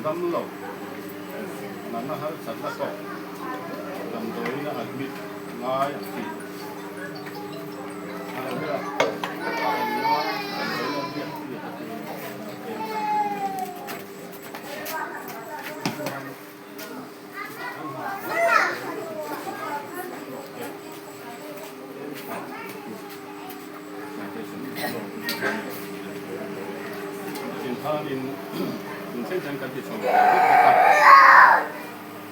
Damlo, natna harsatna tawk, damdawiina admit ngai ang chi. A lo ber a, engma damdawiina biak chi a ti em ang chuan an hna Khanin in thleng thleng kan ti chho ve vek bawk a,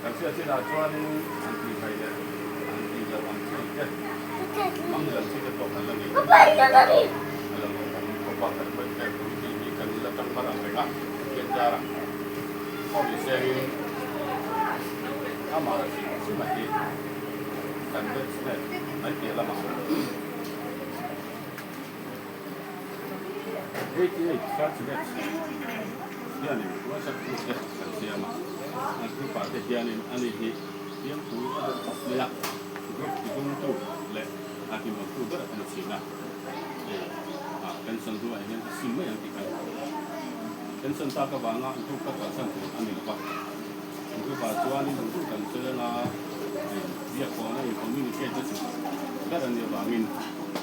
kan hriat chinah chuanin an tih hai leh an tih loh ang chi te, hmang dân chi te pawh kan la nei a lo awm khawp a, kan welfare committee hi kan la tang mar ang reng a, Pathian zara pawh ni sengin amah hrim hrim a hi kan batchmate mai piah lamah. 88 Church Batch hianin WhatsApp group te kan siam a, a group ah te hianin ani hi fiamthu a deuh khawp mai a, group tizungtu leh a hlimawmtu ber a ni thin a, hei ah pension hnuaiah hian a sim mai ang tih kan pension tak avanga group ka kalsan tur a ni lo va, group ah chuanin duh duh kan sawi anga hei biak pawhna in communicate na chu ber a nih avangin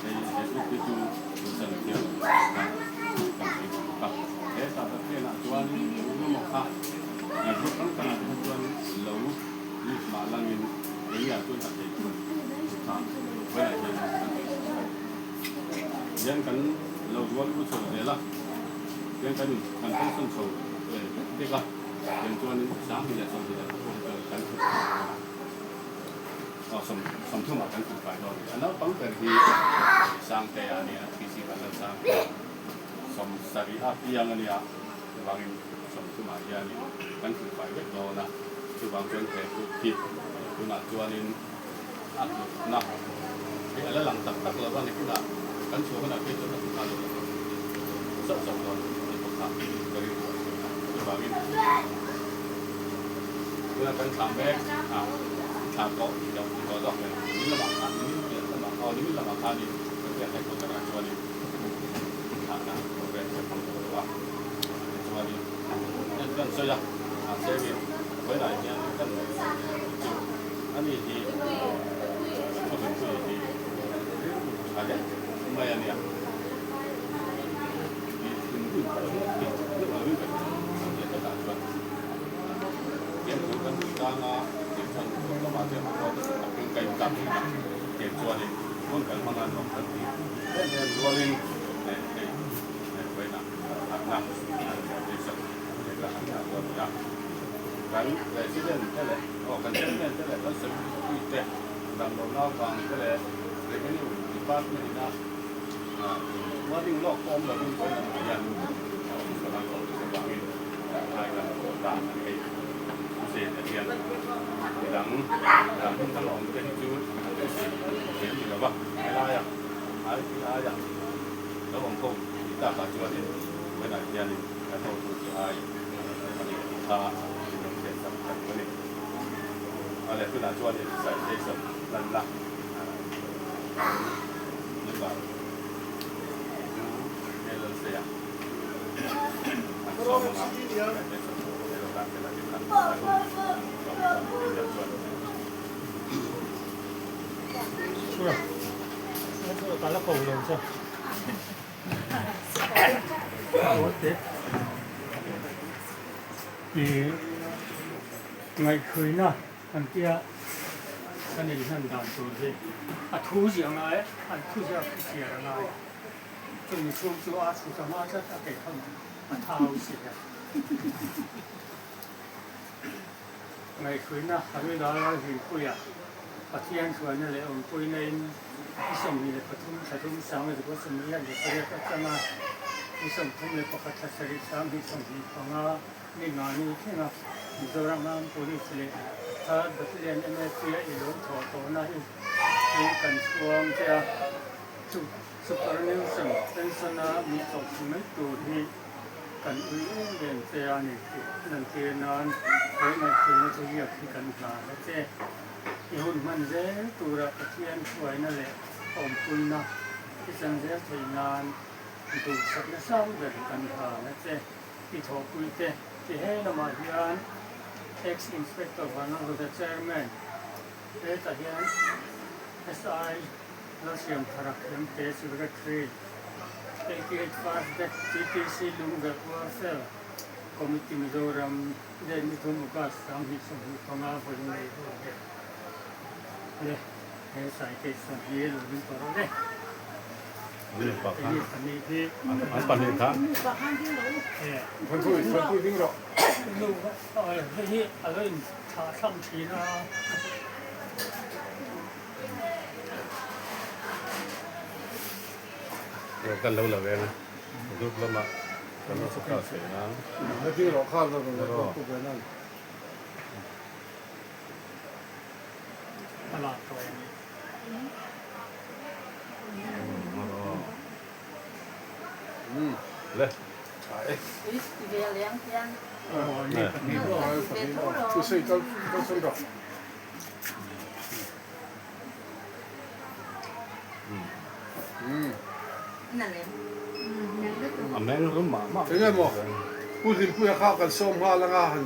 hei he group hi chu Tuchan thiam kha kan sawi duh bawk a, he tah Pathianah chuanin eng emaw kha group hrang hrangah te kha chuan lo lut mah langin engah chuan a thei tur chu kha vawiinah hian kan sawi duh bawk a ni. Hian kan lo rual u chho zel a, hian kan in kan pension chho ve vek vek a, tiang chuanin 2024 hi chuan kan thut thei dawn a. Aw 30 ah kan tih fai dawn a ni. A naupang ber hi Sangtea a nia, PC Vanlalsangtea 70 a piang a nia, chuvangin 30 ah hianin kan tih fai vek dawn a, chuvang chuan he group hi tunah chuanin a hlutna hi a la lang tak tak lo va, nikinah kan chhuah hunah phei chuan a hlutna a lo lang zauh zauh dawn tih pawh kha ka rilru a sawi a, chuvangin tuna kan thlah mek a. Thla tawh tih loh tih tawh zawk nen nimin lamah khan nimin pian lamah aw nimin lamah khanin Pathian headquarter ah chuanin thlahna program kan hmang tawh lo a, tichuanin heng chu an sawi a, mahse min vawilah hian kan sawi leh tih chu ani hi kan thuhlimpui hi rilru tha deuh mai a nia tih thinrim ringawt hi deuh lovin ka hria an tih takah chuan. Fiamthu kan duh tlang a, tih chuan kawng lamah te hmanrua te chu takin ka intlak thin a, tih chuanin hun kan hmang a nuam kan ti em em rualin hei vawiinah harhna station leh ka han dah dawn a ni a. Kan president te leh aw kan chairman te leh kan secretary te damlohna avang te leh revenue department ina warning lawk pawh awm lovin vawiin lamah hian office lam an kawh tuk avangin Thai kan kawh ta a ni hei. Thusei te hian midang dan hmun dang a awm te hi chu an thusei thiam ni lo va, helaia IPI a lo awm ho tih takah chuanin vawiinah hianin kan hotu te ai a ni tih kha min rawn hriat sak ka duh a ni. A leh tunah chuanin citation hlanna member Pu LLC-a Ngaihhruina an tia kan inhlan dan tur hi a thu ziah ngai an thu ziak chhiar a ngai. Chumi chhung chu a chhu ta hma tlat a kei kha a thau si a. Ngaihhruina Hamila Lalhimpuia Pathian hruaina leh awmpuina in i 23 thla thum 1998 atanga i 31 thla sarih 2025 ni nga ni thlenga Mizoram Armed Police leh Third Battalion MAC a i lo thawh tawhna hi chu kan chhuang che a. Chu Superannuation pension a mi chawhchhi mai tur hi kan ui em em che a ni tih lantir nan he ngaihtuahna chu ziak hi kan hlan a che. I hun hman zel tura Pathian hruaina leh awmpuina i chan zel theih nan duhsakna sang ber kan hlan a che. I thawhpui te. Ti he lamah hian Ex Inspector Vanlalhuda Chairman hetah hian SI Lalsiamthara Khemte Secretary 88 First Batch TTC Lungverh Warfare Committee Mizoram date ni thum August 2025 vawi nei ho ang e. Le he citation hi lo ding tawh rawh le. Hei pahnih hi. An pahnih kha. Nu hei hi a lo in thlah thlang thin a. Kan lo la ve ang a, group lamah kan lo focus ve ang. A lak tawh a ni. Enge maw Pu Hlimpuia kha kan sawm nghal anga han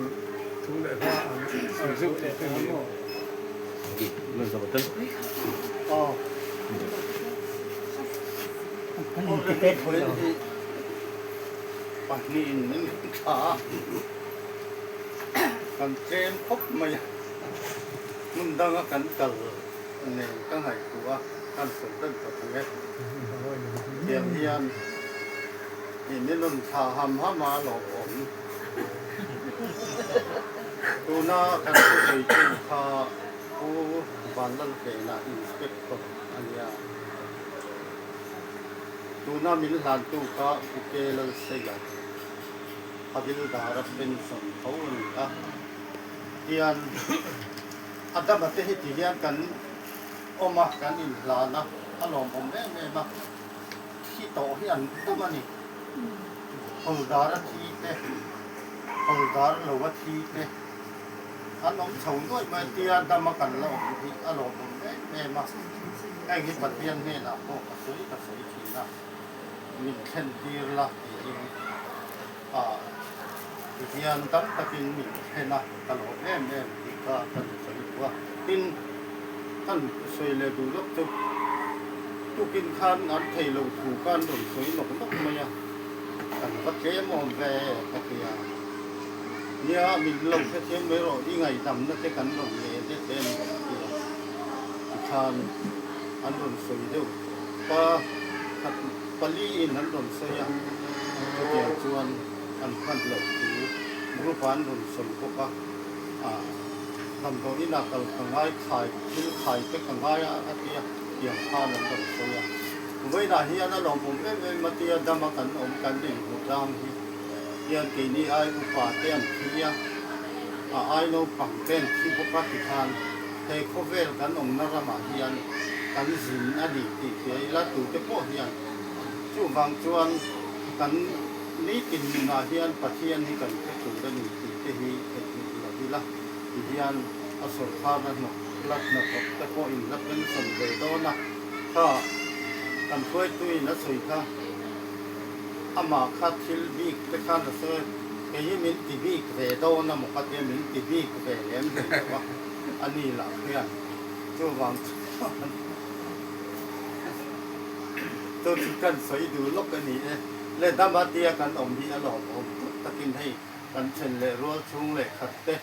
thu leh hma han sawi zeuh tur te ni em? Pahnihin min thla a, kan tlem khawp mai a, hmun danga kan kal nen ka ngaihtuah a, kan sawi daih tawh ang e. Tiang hian ih min rawn thla ham ham a lawmawm. Tuna kan thusawi chu kha Pu Vanlalvena Inspector a nia. Tuna min hlantu kha Pu Ke Lalseia Havildara pension tho a ni a. Tian Adama te hi ti hian kan awm a, kan inhlan a, a lawmawm em em a. Thi tawh hi an tam a ni. Hawldara thi te, hawldar lova thi te an awm chho nuaih mai tia dama kan la awm hi a lawmawm em em a. Heng hi Pathian hnenah pawh ka sawi ka sawi thin a, min thlen tir la tiin ah tihian dam takin min thlen a, ka lawm em em tih kha kan sawi duh a. Tin, kan sawi leh duh lawk chu tukin khan an thei lo thu kha an rawn sawi nawk nawk mai a, kan va tlem awm ve ka ti a. Nia, min lo hrethiam mai rawh, i ngaihdamna te kan rawn leh det em rawn ti a, tikhan an rawn sawi deuh pa khat pali in an rawn sawi a, chutiang chuan an hman loh thu group ah an rawn sawi bawk a, ah damdawiin ah kal ka ngai khai thil khai te ka ngai a a ti a, tiang khan an rawn sawi a. Vawiinah hian a lawmawm em em a tia dama kan awm kan inhmu tlang hi. Hian keini ai upa te an thi a, a ai naupang te an thi bawk a tikhan he khawvel kan awmna ramah hian kan zin a ni tih hria ila tute pawh hian chuvang chuan kan nitin nunah hian Pathian hi kan hre tur a ni tih te hi theihnghilh lo ila tihian a sawrkharna hnawk la hnathawk te pawh in la pension ve dawn a kha kan hruaituin a sawi kha. Amah kha thil bik te khan a sawi, kei hi min ti bik ve dawn a maw ka tia, min ti bik ve lem hlei lo a, a ni lah khian chuvang chuan chu chu kan sawi duh lawk a ni e. Le dama tia kan awm hi a lawmawm tak takin hei kan then leh rual chhung leh khat te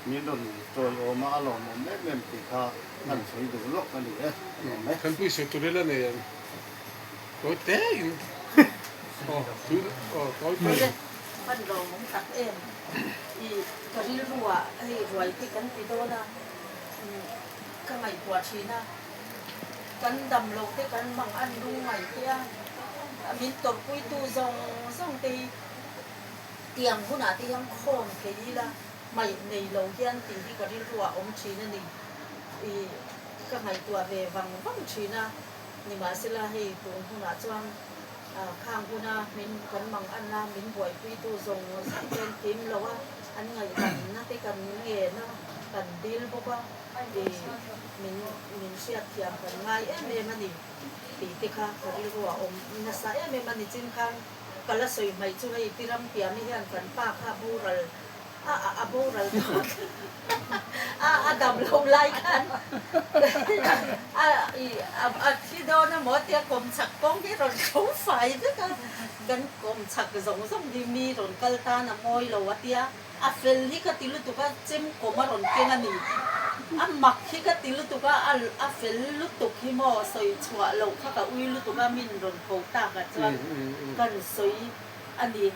min rawn chawiawm a, a lawmawm em em tih kha kan sawi duh lawk a ni e. Lawm e. Kan pawisa tur ila nei ang. Tawi te in aw tui aw tawi te in. Hman lo mawng tak em i ka rilru ah hei ruai te kan ti dawn a ka ngaihtuah thin a kan dam lo te kan mang an lung ngaih te a min tawrhpui tu zawng zawng te hi tiang hunah te hian khawm thei ila hmaih nei lo hian tih hi ka rilru ah awm thin a ni i ka ngaihtuah ve vang vang thin a. Nimahsela hei tun hunah chuan khang huna min kan mang anna min buaipuitu zawng zawng te an kim lo a, an ngaihdanna te kan ngen a, kan dil bawk a, ih min min hriatthiam kan ngai em em a ni tih te kha ka rilru a awm nasa em em a ni. Chin khan ka la sawi hmaih chu hei Tirampiami hian kan pa kha boral. boral dawn a a dam lo lai khan a i a thi dawn a maw tia kawmchhak kawng hi rawn tho fai vek a, kan kawmchhak zawng zawng hi mi rawn kal tan a mawi lo a tia. A fel hi ka ti lutuk a, chem kawm a rawn keng a ni. A mak hi ka ti lutuk a, a fel lutuk hi maw sawi chhuah loh kha ka ui lutuk a, min rawn ko tak ah chuan kan sawi a ni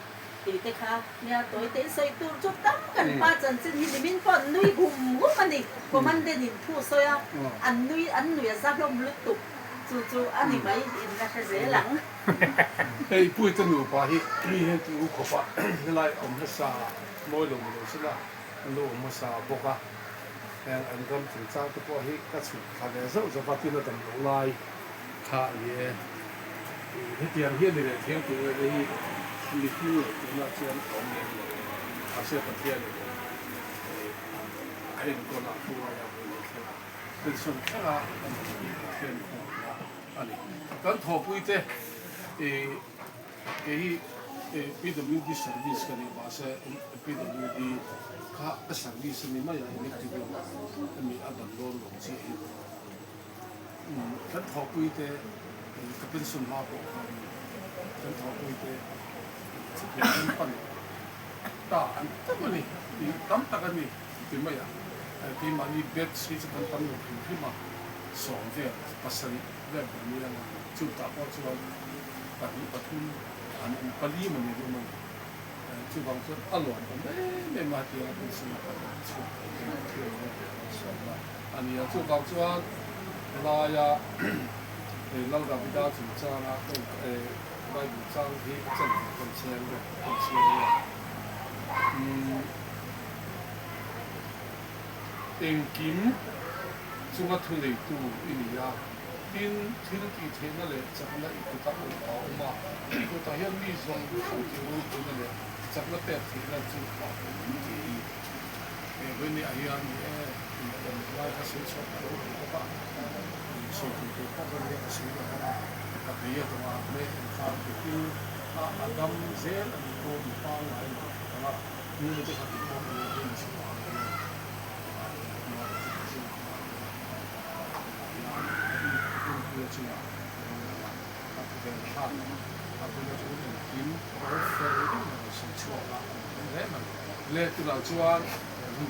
tih te kha nia tawi te in sawi tur chu tam kan pa chanchin hi nimin pawh an nui hum hum a ni. Commandant in thu sawi a, an nui an nui a za hlawm lutuk chu chu a ni mai in la hre zel ang. Hei Puite nupa hi mi hian ti u khawp a, helai awm hmasa mawi lo ni lo sela an lo awm hmasa bawk a, heng an ram chungchang te pawh hi ka chhuk thla ve zauh zauh va, tin a dam loh lai kha a ni e. Hetiang hian ni leh thiang tih ngaihna hi mi hlu lo tunah chuan a awm lem lo, mahse Pathianin a enkawl a, hruai a, hmuh leh thleng a, pension thleng a an awm hi Pathian khawngaihna a ni. Kan thawhpuite kei hi PWD service ka ni mahse PWD kha ka service a ni mai a electric lamah hemi a ban dawn lo chiah hi kan thawhpuite ka pension hma pawh khan kan thawhpuite chutiang kan pan ta an tam a ni tam tak a ni ti mai a keimahni batch hi chu kan tam lo hrim hrim a. Sawm vel pasarih vel kan ni ang a, chutah pawh chuan pahnih pathum an awm pali maw ni rum a ni. Chuvang chuan a lawm awm em em a hetiang a pension a kan awm chhuak thei te hi thil eng emaw kan sawm a a ni a. Chuvang chuan helaia Lal Davida chungchanga Bible chang hi a chen ve kan chhiar nge kan chhiar nge. Engkim chunga thuneitu i ni a, tin, thil tihtheihna leh chakna i kutah awm a awm a, i kutah hian mi zawng zawng tih ropuina leh chakna pek theihna chu a awm tih hi he vawinia hian ni e tih a dam lai kha sawi chhuak ka lo awm bawk a, sawi tur tur pawh ka nia ka sawi lo ang a, ka bei a dawng a, me engkhan bikin a a dam zel a nih pawh mi pangngai lo ang a, nuna te kha tih pawh ka lo rin chhuah ang hian.